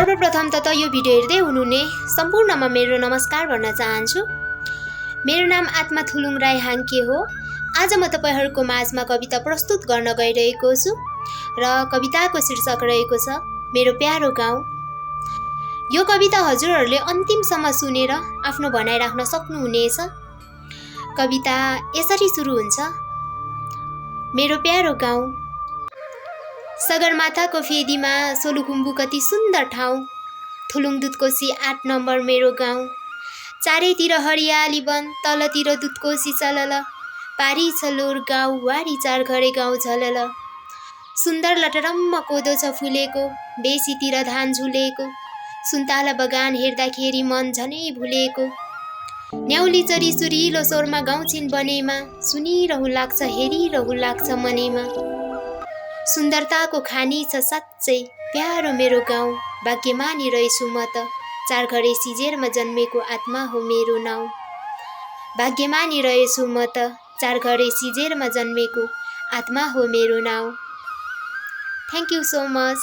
सर्वप्रथम त यो भिडियो हेर्दै हुनुहुने सम्पूर्णमा मेरो नमस्कार भन्न चाहन्छु। मेरो नाम आत्मा थुलुङ राई हाङ्के हो। आज म तपाईहरुको माझमा कविता प्रस्तुत गर्न गइरहेको छु र कविताको शीर्षक रहेको छ मेरो प्यारो गाउँ। यो कविता हजुरहरूले अन्तिमसम्म सुनेर आफ्नो भनाइ राख्न सक्नुहुनेछ। कविता यसरी सुरु हुन्छ। मेरो प्यारो गाउँ। सगरमाथाको फेदीमा सोलुखुम्बु कति सुन्दर ठाउँ। थुलुङ दुधकोशी 8 नम्बर मेरो गाउँ। चारैतिर हरियाली वन, तलतिर दुधकोशी चलल। पारी छ लोर गाउँ, वारी 4 घरे गाउँ झलल। सुन्दर लटरम्म कोदो छ फुलेको, बेसीतिर धान झुलेको। सुन्तला बगान हेर्दाखेरि मन झनै भुलेको। न्याउली चरी सुरिलो स्वरमा गाउँछिन् बनेमा, सुनिरहु लाग्छ हेरिरहु लाग्छ मनेमा। सुन्दरताको खानी छ साँच्चै प्यारो मेरो गाउँ। भाग्यमानी रहेछु म त, 4 घरे सिजेरमा जन्मेको आत्मा हो मेरो नाउँ। भाग्यमानी रहेछु म त, 4 घरे सिजेरमा जन्मेको आत्मा हो मेरो नाउँ। Thank you so much.